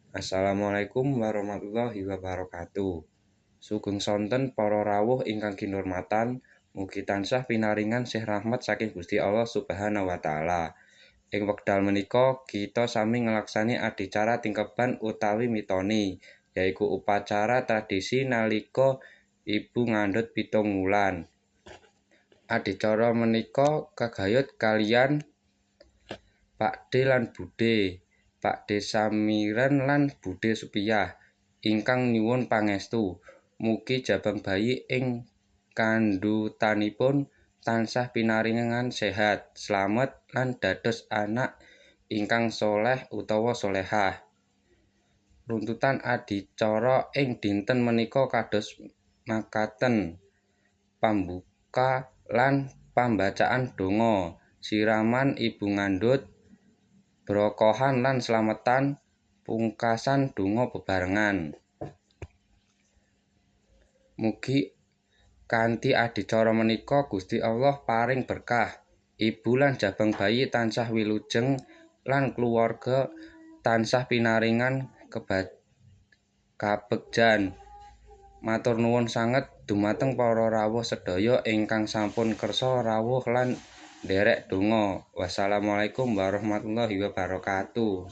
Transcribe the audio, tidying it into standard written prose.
Assalamualaikum warahmatullahi wabarakatuh. Sugeng sonten para rawuh ingkang kinurmatan, mugi tansah pinaringan sih rahmat saking Gusti Allah Subhanahu wa taala. Ing wekdal menika kita sami nglaksani adicara tingkeban utawi mitoni, yaiku upacara tradisi nalika ibu ngandhut 7 wulan. Adicara menika kagayut kaliyan Pakde lan Bude, Pakde Samiren lan Bude Supiyah ingkang nyuwun pangestu. Mugi jabang bayi ing kandhutanipun tansah pinaringan sehat, slamet lan dados anak ingkang sholeh utawa sholehah. Runtutan adicara ing dinten menika kados makaten: pambuka lan pambacaan donga, siraman ibu ngandhut, brokohan lan slametan, pungkasan donga bebarengan. Mugi kanthi adicara menika Gusti Allah paring berkah, ibu lan jabang bayi tansah wilujeng lan kulawarga tansah pinaringan kabegjan. Matur nuwun sanget dumateng para rawuh sedaya ingkang sampun kersa rawuh lan nderek donga. Wassalamualaikum warahmatullahi wabarakatuh.